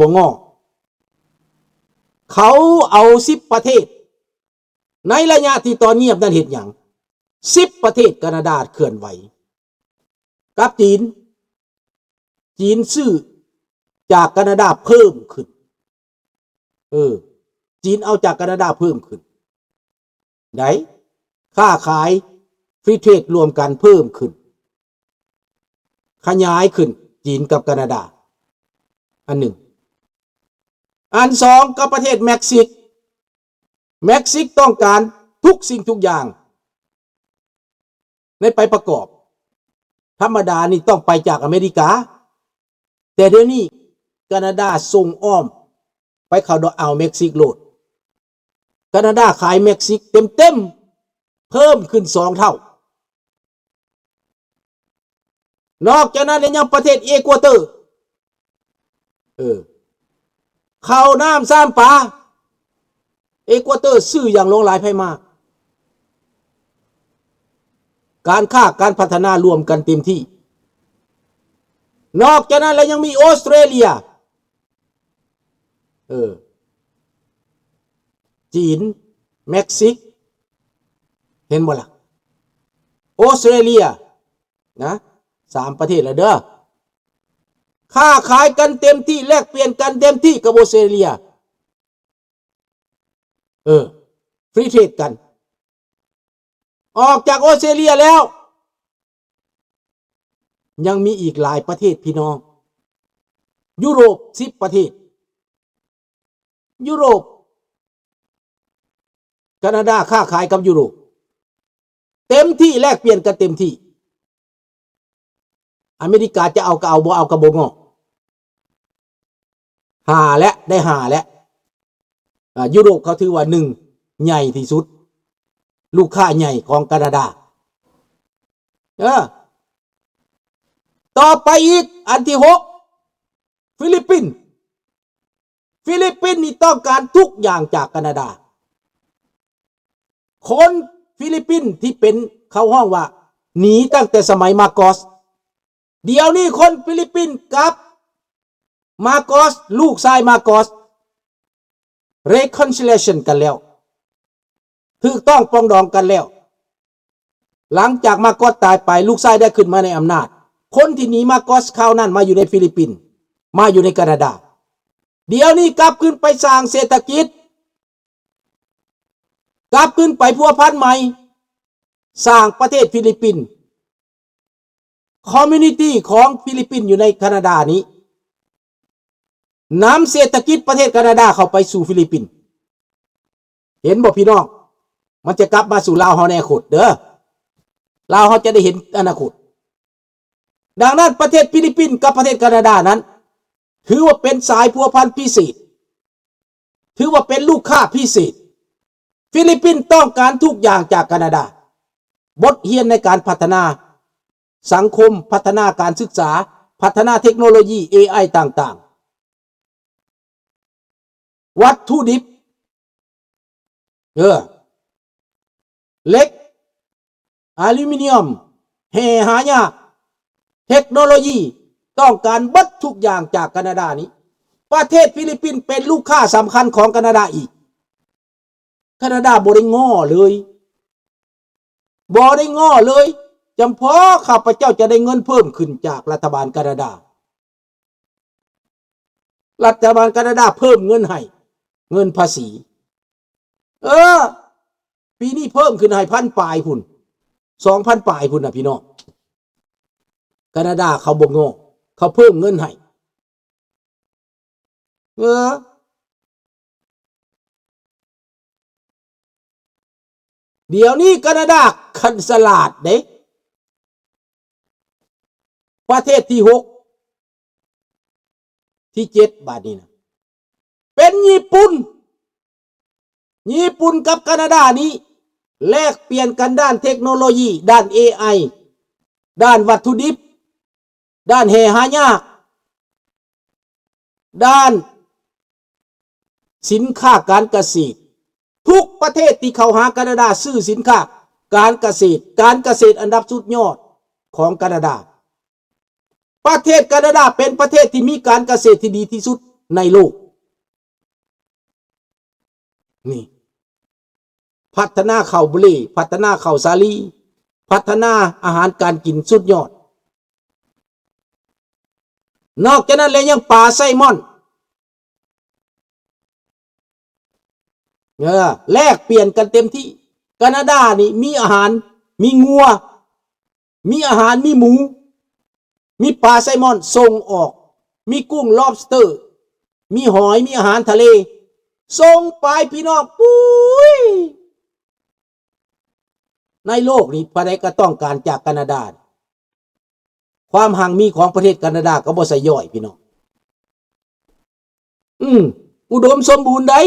ບໍ່ງໍ້. ເຂົາເອົາສິບປະເທດ ໃນໄລຍະທີ່ຕອນງຽບນັ້ນເຮັດຫຍັງ? ສິບປະເທດການາດາເຄື່ອນໄຫວກັບຈີນ. ຈີນຊື້ຈາກການາດາເພີ່ມຂຶ້ນ. ເອີ ຈີນເອົາຈາກການາດາເພີ່ມຂຶ້ນໄດ໋. ຄ້າຂາຍ Free Trade ລວມກັນເພີ່ມຂຶ້ນ ຂະຫຍາຍຂຶ້ນ ຈີນກັບການາດາ ອັນໜຶ່ງ. ອັນສອງ ກັບປະເທດເມັກຊິກ. ເມັກຊິກຕ້ອງການທຸກສິ່ງທຸກຢ່າງໃນໄປປະກອບ. ທຳມະດານີ້ຕ້ອງໄປຈາກອາເມລິກາ, ແຕ່ດຽວນີ້ການາດາສົ່ງອ້ອມໄປເຂົ້າດອກອ່າວເມັກຊິກໂລດ. ການາດາຂາຍເມັກຊິກເຕັມໆ ເພີ່ມຂຶ້ນສອງເທົ່າ. ນອກຈາກນັ້ນແລ້ວຍັງປະເທດເອກົວເຕີ ເອີ ເຂົ້ານ້ຳຊາມປາ. ເອກົວເຕີຊື້ຢ່າງຫຼວງຫຼາຍໄພມາ. ການຄ້າການພັດທະນາລວມກັນເຕັມທີ່. ນອກຈາກນັ້ນແລ້ວຍັງມີອົດສະຕຣາເລຍ ເອີ ຈີນ ເມັກຊິກ ເຫັນບໍ່ລະ? ອົດສະຕຣາເລຍນະ ສາມປະເທດລະເດີ. ຄ້າຂາຍກັນເຕັມທີ່ ແລກປ່ຽນກັນເຕັມທີ່ກັບອົດສະຕຣາເລຍ. ເອີ Free Trade ກັນ. ອອກຈາກອົດສະຕຣາເລຍແລ້ວ ຍັງມີອີກຫຼາຍປະເທດພີ່ນ້ອງ. ຢູໂຣບສິບປະເທດ. ຢູໂຣບ ການາດາຄ້າຂາຍກັບຢູໂຣບເຕັມທີ່ ແລກປ່ຽນກັນເຕັມທີ່. ອາເມລິກາຈະເອົາກໍເອົາ ບໍ່ເອົາກໍບໍ່ງໍ້. ຫ້າແລ້ວ ໄດ້ຫ້າແລ້ວ. ອາ ຢູໂຣບເຂົາຖືວ່າ ໜຶ່ງ ໃຫຍ່ທີ່ສຸດ ລູກຄ້າໃຫຍ່ຂອງການາດາ. ເອີ ຕໍ່ໄປອີກ ອັນທີຫົກ ຟີລິບປິນ. ຟີລິບປິນນີ້ຕ້ອງການທຸກຢ່າງຈາກການາດາ. ຄົນຟີລິບປິນທີ່ເປັນ ເຂົາຮ້ອງວ່າໜີຕັ້ງແຕ່ສະໄໝມາໂກສ. ດຽວນີ້ຄົນຟີລິບປິນກັບມາໂກສ ລູກຊາຍມາໂກສ reconciliation ກັນແລ້ວ ຖືກຕ້ອງປອງດອງກັນແລ້ວ. ຫຼັງຈາກມາໂກສຕາຍໄປ ລູກຊາຍໄດ້ຂຶ້ນມາໃນອຳນາດ. ຄົນທີ່ໜີມາໂກສຄາວນັ້ນມາຢູ່ໃນຟີລິບປິນ ມາຢູ່ໃນການາດາ. ດຽວນີ້ກັບຄືນໄປສ້າງເສດຖະກິດ ກັບຄືນໄປພົວພັນໃໝ່ ສ້າງປະເທດຟີລິບປິນ. ຄອມມູນິຕີຂອງຟີລິບປິນຢູ່ໃນການາດານີ້ ນຳເສດຖະກິດປະເທດການາດາເຂົ້າໄປສູ່ຟີລິບປິນ. ເຫັນບໍ່ພີ່ນ້ອງ? ມັນຈະກັບມາສູ່ລາວເຮົາໃນອະນາຄົດເດີ. ລາວເຮົາຈະໄດ້ເຫັນອະນາຄົດ. ດັ່ງນັ້ນ ປະເທດຟີລິບປິນກັບປະເທດການາດານັ້ນ ຖືວ່າເປັນສາຍພົວພັນພິເສດ. ຖືວ່າເປັນລູກຄ້າພິເສດ. ຟີລິບປິນຕ້ອງການທຸກຢ່າງຈາກການາດາ. ບົດຮຽນໃນການພັດທະນາສັງຄົມ, ພັດທະນາການສຶກສາ, ພັດທະນາເທັກໂນໂລຢີ ເອໄອ ຕ່າງໆ. ວັດຖຸດິບ ເອີ ເຫຼັກ, ອາລູມິນຽມ, ແຮ່ຫາຍາກ, ເທັກໂນໂລຢີ, ຕ້ອງການເບິດທຸກຢ່າງຈາກການາດານີ້. ປະເທດຟີລິບປິນເປັນລູກຄ້າສຳຄັນຂອງການາດາອີກ. ການາດາບໍ່ໄດ້ງໍ້ເລີຍ, ບໍ່ໄດ້ງໍ້ເລີຍ. ຈຳເພາະຂ້າພະເຈົ້າຈະໄດ້ເງິນເພີ່ມຂຶ້ນຈາກລັດຖະບານການາດາ. ລັດຖະບານການາດາເພີ່ມເງິນໃຫ້, ເງິນພາສີ. ເອີ, ປີນີ້ເພີ່ມຂຶ້ນໃຫ້ພັນປາຍພຸ້ນ, ສອງພັນປາຍພຸ້ນນະພີ່ນ້ອງ. ການາດາເຂົາບໍ່ງໍ້, ເຂົາເພີ່ມເງິນໃຫ້. ເອີ. ດຽວນີ້ການາດາຄັນສະຫຼາດເດ້. ປະເທດທີຫົກ ທີເຈັດ ບາດນີ້ນະ ເປັນຍີ່ປຸ່ນ. ຍີ່ປຸ່ນກັບການາດານີ້ແລກປ່ຽນກັນດ້ານເທັກໂນໂລຢີ, ດ້ານເອໄອ, ດ້ານວັດຖຸດິບ, ດ້ານແຮ່ຫາຍາກ, ດ້ານສິນຄ້າການກະເສດ. ທຸກປະເທດທີ່ເຂົ້າຫາການາດາຊື້ສິນຄ້າການກະເສດ, ການກະເສດອັນດັບສຸດຍອດຂອງການາດາ. ປະເທດການາດາເປັນປະເທດທີ່ມີການກະເສດທີ່ດີທີ່ສຸດ ໃນໂລກ. ນີ້ ພັດທະນາເຂົ້າບຣີ ພັດທະນາເຂົ້າສາລີ ພັດທະນາອາຫານການກິນສຸດຍອດ. ນອກຈາກນັ້ນແລ້ວຍັງປາໄຊມອນ ເອີ ແລກປ່ຽນກັນເຕັມທີ່. ການາດານີ້ມີອາຫານ ມີງົວ ມີອາຫານ ມີໝູ ມີປາໄຊມອນສົ່ງອອກ ມີກຸ້ງ lobster ມີຫອຍ ມີອາຫານທະເລ ສົ່ງໄປພີ່ນ້ອງ. ປຸ້ຍ ໃນໂລກນີ້ໃຜໃດກໍຕ້ອງການຈາກການາດາ. ຄວາມຮັ່ງມີຂອງປະເທດການາດາກໍບໍ່ໃຊ່ຍ່ອຍພີ່ນ້ອງ. ອືມ ອຸດົມສົມບູນໃດ໋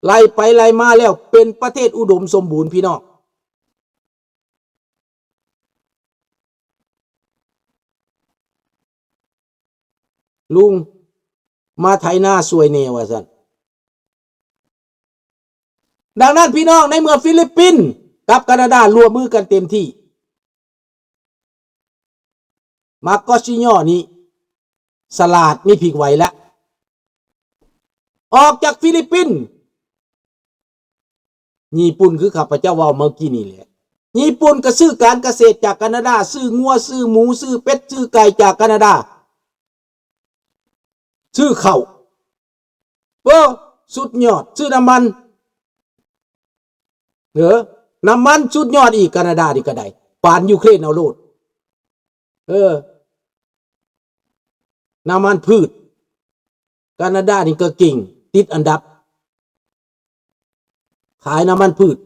ໄລ່ໄປໄລ່ມາແລ້ວເປັນປະເທດອຸດົມສົມບູນພີ່ນ້ອງ. ລຸງມາໄຖນາຊ່ວຍແດ່ວ່າຊັ້ນ. ດັ່ງນັ້ນພີ່ນ້ອງ ໃນເມື່ອຟີລິບປິນກັບການາດາຮ່ວມມືກັນເຕັມທີ່ ມາໂກຊິໂຍນີ້ສະຫຼາດ ມີພິກໄວແລ້ວ ອອກຈາກຟີລິບປິນ. ຍີ່ປຸ່ນ ຄືຂ້າພະເຈົ້າເວົ້າເມື່ອກີ້ນີ້ແຫຼະ ຍີ່ປຸ່ນກໍຊື້ການກະເສດຈາກການາດາ ຊື້ງົວ ຊື້ໝູ ຊື້ເປັດ ຊື້ໄກ່ຈາກການາດາ ຊື້ເຂົ້າ ໂອ້ ສຸດຍອດ ຊື້ນ້ຳມັນ ເອີ ນ້ຳມັນສຸດຍອດອີກ ການາດານີ້ກໍໄດ້ ປານຢູເຄຣນເອົາໂລດ ເອີ ນ້ຳມັນພືດ ການາດານີ້ກໍເກັ່ງ ຕິດອັນດັບ ຂາຍນ້ຳມັນພືດ.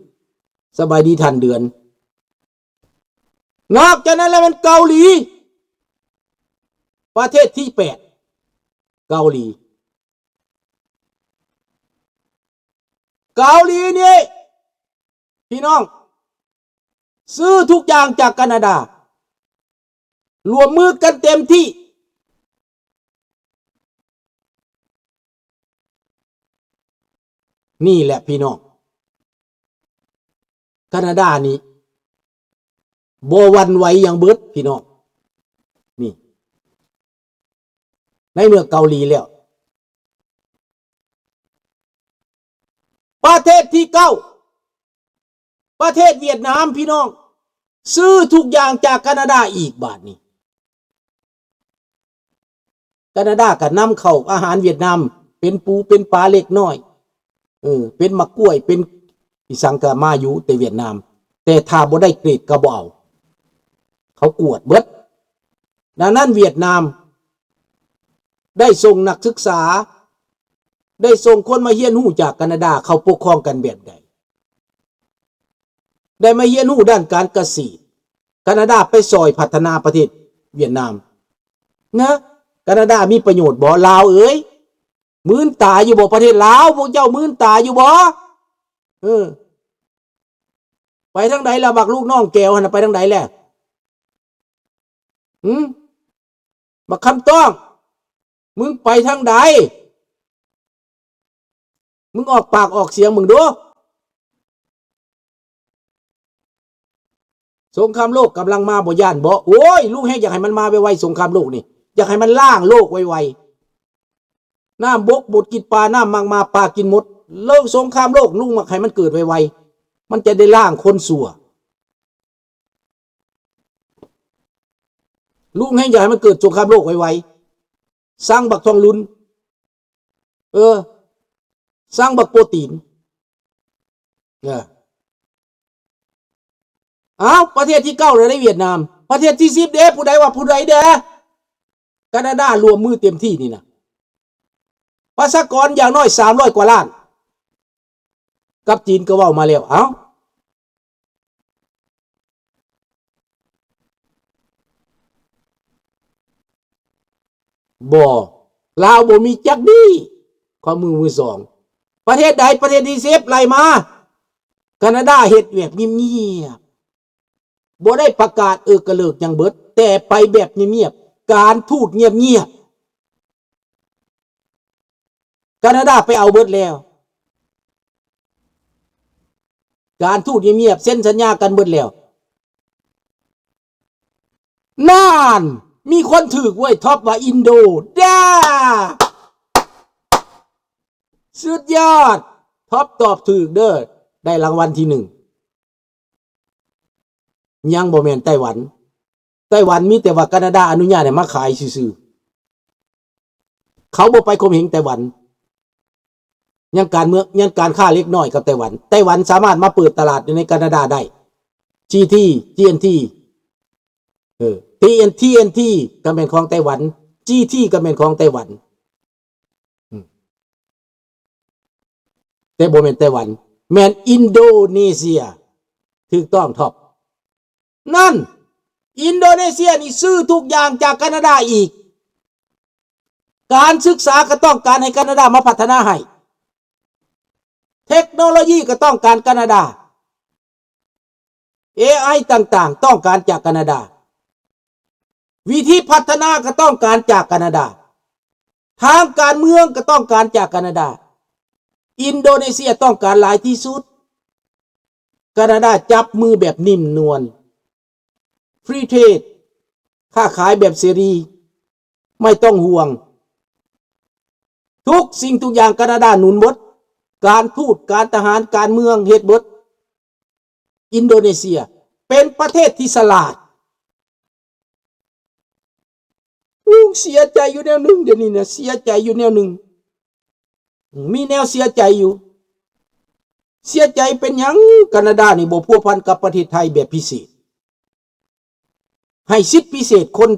ສະບາຍດີທ່ານເດືອນ. ນອກຈາກນັ້ນແລ້ວແມ່ນເກົາຫຼີ ປະເທດທີແປດ ເກົາຫຼີ. ເກົາຫຼີນີ້ພີ່ນ້ອງ ຊື້ທຸກຢ່າງຈາກການາດາ ຮ່ວມມືກັນເຕັມທີ່. ນີ້ແຫຼະພີ່ນ້ອງ ການາດານີ້ບໍ່ຫວັ່ນໄຫວຫຍັງເບິດພີ່ນ້ອງ. ນີ້ ໃນເມື່ອເກົາຫຼີແລ້ວ ປະເທດທີເກົ້າ ປະເທດຫວຽດນາມພີ່ນ້ອງ ຊື້ທຸກຢ່າງຈາກການາດາອີກບາດນີ້. ການາດາກໍນຳເຂົ້າອາຫານຫວຽດນາມ ເປັນປູເປັນປາເລັກນ້ອຍ ເອີ ເປັນໝາກກ້ວຍ ເປັນອີ່ຫຍັງກໍມາຢູ່ແຕ່ຫວຽດນາມ ແຕ່ຖ້າບໍ່ໄດ້ເກຣດກໍບໍ່ເອົາ ເຂົາກວດເບິດ. ດັ່ງນັ້ນຫວຽດນາມໄດ້ສົ່ງນັກສຶກສາ ໄດ້ສົ່ງຄົນມາຮຽນຮູ້ຈາກການາດາ ເຂົາປົກຄອງກັນແບບໃດ ໄດ້ມາຮຽນຮູ້ດ້ານການກະເສດ. ການາດາໄປຊ່ອຍພັດທະນາປະເທດຫວຽດນາມນະ. ການາດາມີປະໂຫຍດບໍ່? ລາວເອີຍ ມືນຕາຢູ່ບໍ່? ປະເທດລາວ ພວກເຈົ້າມືນຕາຢູ່ບໍ່? ເອີ ໄປທາງໃດລະ ບັກລູກນ້ອງແກ້ວຫັ້ນນະ ໄປທາງໃດແລະ? ຫື ບັກຄຳຕ້ອງ ມຶງໄປທາງໃດ? ມຶງອອກປາກອອກສຽງເບິ່ງດູ. ສົງຄາມໂລກກຳລັງມາ ບໍ່ຢ້ານບໍ? ໂອ້ຍ ລຸງແຮງຢາກໃຫ້ມັນມາໄວໆ ສົງຄາມໂລກນີ້ ຢາກໃຫ້ມັນລ້າງໂລກໄວໆ. ນ້ຳບົກໝົດກິນປາ ນ້ຳມັກມາປາກິນໝົດ. ເລີກສົງຄາມໂລກ ລຸງມັກໃຫ້ມັນເກີດໄວໆ ມັນຈະໄດ້ລ້າງຄົນຊົ່ວ. ລຸງແຮງຢາກໃຫ້ມັນເກີດສົງຄາມໂລກໄວໆ. ສັ່ງບັກທອງລຸນ ເອີ ສັ່ງບັກໂປຕີນ. ເອີ ອ້າວ ປະເທດທີເກົ້າແລ້ວໃດ ຫວຽດນາມ. ປະເທດທີສິບເດ້ ຜູ້ໃດວ່າຜູ້ໃດແດ່? ການາດາຮ່ວມມືເຕັມທີ່ນີ້ນະ ປະຊາກອນຢ່າງໜ້ອຍສາມຮ້ອຍກວ່າລ້ານ ກັບຈີນກໍເວົ້າມາແລ້ວ. ເອົ້າ ບໍ່ ລາວບໍ່ມີຈັກດີ້. ຂໍ້ມູນມື້ສອງ ປະເທດໃດ? ປະເທດທີສິບ ໄລ່ມາ. ການາດາເຮັດແບບງຽບໆ ບໍ່ໄດ້ປະກາດເອີກະເລີກຫຍັງເບິດ ແຕ່ໄປແບບງຽບໆ ການທູດງຽບໆ. ການາດາໄປເອົາເບິດແລ້ວ ການທູດງຽບໆ ເຊັນສັນຍາກັນເບິດແລ້ວ. ນັ້ນ ມີຄົນຖືກເວີຍ ທັອບວ່າອິນໂດ ດາ ສຸດຍອດ! ທັອບຕອບຖືກເດີ ໄດ້ລາງວັນທີໜຶ່ງ. ຍັງບໍ່ແມ່ນໄຕ້ຫວັນ. ໄຕ້ຫວັນມີແຕ່ວ່າການາດາອະນຸຍາດໃຫ້ມາຂາຍຊື່ໆ. ເຂົາບໍ່ໄປຂົ່ມເຫງໄຕ້ຫວັນ. ຍັງການເມືອງ ຍັງການຄ້າເລັກນ້ອຍກັບໄຕ້ຫວັນ. ໄຕ້ຫວັນສາມາດມາເປີດຕະຫຼາດຢູ່ໃນການາດາໄດ້. ຈີທີ ຈີເອັນທີ ເອີ ທີເອັນທີ ທີເອັນທີ ກໍແມ່ນຂອງໄຕ້ຫວັນ. ຈີທີ ກໍແມ່ນຂອງໄຕ້ຫວັນ. ອືມ ແຕ່ບໍ່ແມ່ນໄຕ້ຫວັນ, ແມ່ນອິນໂດເນເຊຍ. ຖືກຕ້ອງ ທັອບ. ນັ້ນ ອິນໂດເນເຊຍນີ້ຊື້ທຸກຢ່າງຈາກການາດາອີກ. ການສຶກສາກໍຕ້ອງການໃຫ້ການາດາມາພັດທະນາໃຫ້. ເທັກໂນໂລຢີກໍຕ້ອງການການາດາ. ເອໄອຕ່າງໆຕ້ອງການຈາກການາດາ. ວິທີພັດທະນາກໍຕ້ອງການຈາກການາດາ. ທາງການເມືອງກໍຕ້ອງການຈາກການາດາ. ອິນໂດເນເຊຍຕ້ອງການຫຼາຍທີ່ສຸດ. ການາດາຈັບມືແບບນິ້ມນວນ. ຟຣີເທຣດ ຄ້າຂາຍແບບເສລີ ໄມ່ຕ້ອງຫ່ວງ. ທຸກສິ່ງທຸກຢ່າງການາດາໜູນໝົດ. ການທູດ, ການທະຫານ, ການເມືອງ ເຮັດໝົດ. ອິນໂດເນເຊຍເປັນປະເທດທີ່ສະຫຼາດ. ລຸງເສຍໃຈຢູ່ແນວໜຶ່ງ ດຽວນີ້ນະ ເສຍໃຈຢູ່ແນວໜຶ່ງ. ມີແນວເສຍໃຈຢູ່. ເສຍໃຈເປັນຫຍັງການາດານີ້ບໍ່ພົວພັນກັບປະເທດໄທແບບພິເສດ? ໃຫ້ສິດພິເສດຄົນ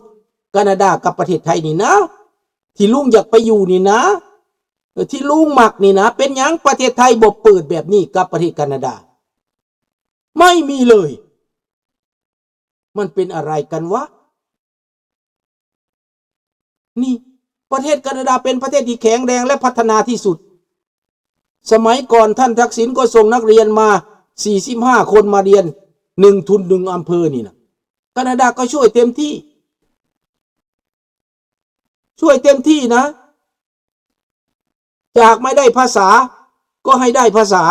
ການາດາກັບປະເທດໄທນີ້ນະ ທີ່ລຸງຢາກໄປຢູ່ນີ້ນະ ເອີ ທີ່ລຸງມັກນີ້ນະ. ເປັນຫຍັງປະເທດໄທບໍ່ເປີດແບບນີ້ກັບປະເທດການາດາ? ໄມ່ມີເລີຍ. ມັນເປັນອະໄລກັນວະ? ນີ້ ປະເທດການາດາເປັນປະເທດທີ່ແຂງແຮງ ແລະ ພັດທະນາທີ່ສຸດ. ສະໄໝກ່ອນທ່ານທັກສິນກໍສົ່ງນັກຮຽນມາສີ່ສິບຫ້າຄົນມາຮຽນ ໜຶ່ງທຶນໜຶ່ງອຳເພີນີ້ນະ. ການາດາກໍຊ່ວຍເຕັມທີ່ ຊ່ວຍເຕັມທີ່ນະ. ຢາກໄມ່ໄດ້ພາສາ ກໍໃຫ້ໄດ້ພາສາ.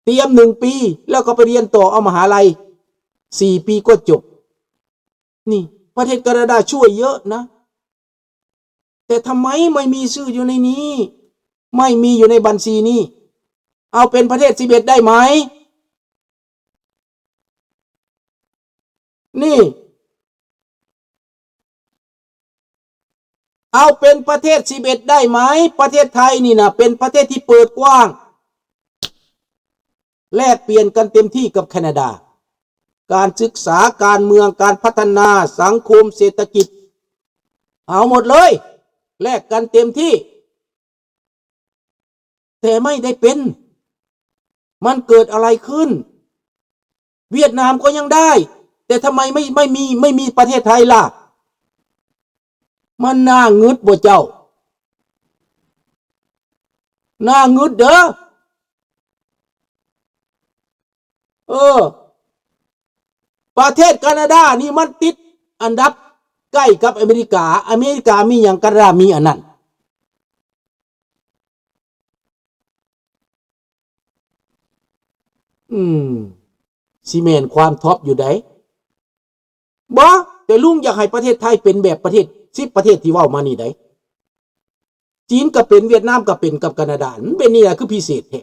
ຕຽມໜຶ່ງປີ ແລ້ວກໍໄປຮຽນຕໍ່ເອົາມະຫາໄລ ສີ່ປີກໍຈົບ. ນີ້ ປະເທດການາດາຊ່ວຍເຍອະນະ. ແຕ່ທຳໄມໄມ່ມີຊື່ຢູ່ໃນນີ້? ໄມ່ມີຢູ່ໃນບັນຊີນີ້. ເອົາເປັນປະເທດສິບເອັດໄດ້ໄໝ? ນີ້ ເອົາເປັນປະເທດສິບເອັດໄດ້ໄໝ? ປະເທດໄທນີ້ນະ ເປັນປະເທດທີ່ເປີດກວ້າງ ແລກປ່ຽນກັນເຕັມທີ່ກັບແຄນາດາ. ການສຶກສາ, ການເມືອງ, ການພັດທະນາ, ສັງຄົມ, ເສດຖະກິດ ເອົາໝົດເລີຍ, ແລກກັນເຕັມທີ່. ແຕ່ໄມ່ໄດ້ເປັນ. ມັນເກີດອະໄລຂຶ້ນ? ຫວຽດນາມກໍຍັງໄດ້, ແຕ່ທຳໄມໄມ່ ໄມ່ມີ ໄມ່ມີປະເທດໄທລະ? ມັນໜ້າງຶດບໍ່ເຈົ້າ? ໜ້າງຶດເດີ. ເອີ ປະເທດການາດານີ້ມັນຕິດອັນດັບໃກ້ກັບອາເມລິກາ. ອາເມລິກາມີຫຍັງ ການາດາມີອັນນັ້ນ. ອືມ ຊິແມ່ນຄວາມທັອບຢູ່ໃດ໋. ບໍ່ ແຕ່ລຸງຢາກໃຫ້ປະເທດໄທເປັນແບບປະເທດ ສິບປະເທດທີ່ເວົ້າມານີ້ໃດ໋. ຈີນກໍເປັນ, ຫວຽດນາມກໍເປັນ, ກັບການາດາ ມັນເປັນນີ້ລະ ຄືພິເສດແທ້.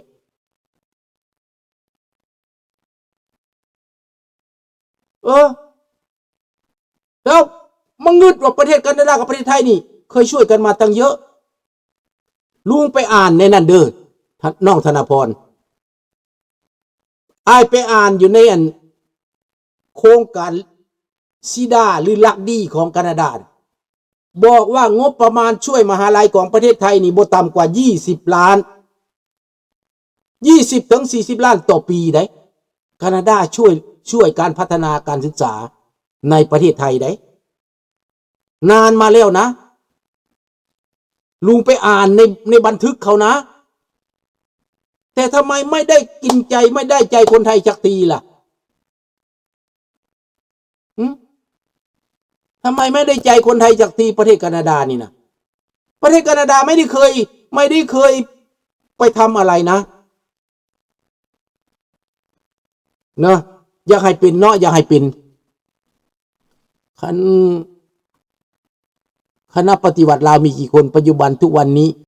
ເອີ ແລ້ວມາງຶດວ່າປະເທດການາດາກັບປະເທດໄທນີ້ເຄີຍຊ່ວຍກັນມາຕັ້ງເຍອະ. ລຸງໄປອ່ານໃນນັ້ນເດີ ທ່ານ ນ້ອງທະນາພອນ. ອ້າຍໄປອ່ານຢູ່ໃນອັນ ໂຄງການຊີດາ ຫຼື ລັກດີຂອງການາດາ ບອກວ່າງົບປະມານຊ່ວຍມະຫາໄລຂອງປະເທດໄທນີ້ບໍ່ຕ່ຳກວ່າ ຊາວ ຊາວ ຊາວລ້ານ ຊາວ ຊາວ ຊາວລ້ານຕໍ່ປີໃດ໋. ການາດາຊ່ວຍ ຊ່ວຍການພັດທະນາການສຶກສາໃນປະເທດໄທໃດ໋. ນານມາແລ້ວນະ ລຸງໄປອ່ານໃນ ໃນບັນທຶກເຂົານະ. ແຕ່ທຳໄມໄມ່ໄດ້ກິນໃຈ ໄມ່ໄດ້ໃຈຄົນໄທຈັກທີລະ? ຫື? ທຳໄມໄມ່ໄດ້ໃຈຄົນໄທຈັກທີ ປະເທດການາດານີ້ນະ? ປະເທດການາດາໄມ່ໄດ້ເຄີຍ ໄມ່ໄດ້ເຄີຍໄປທຳອະໄລນະ. ເນາະ ຢາກໃຫ້ເປັນເນາະ ຢາກໃຫ້ເປັນ. ຄັນ ຄະນະປະຕິວັດລາວມີກີ່ຄົນ? ປັດຈຸບັນທຸກວັນນີ້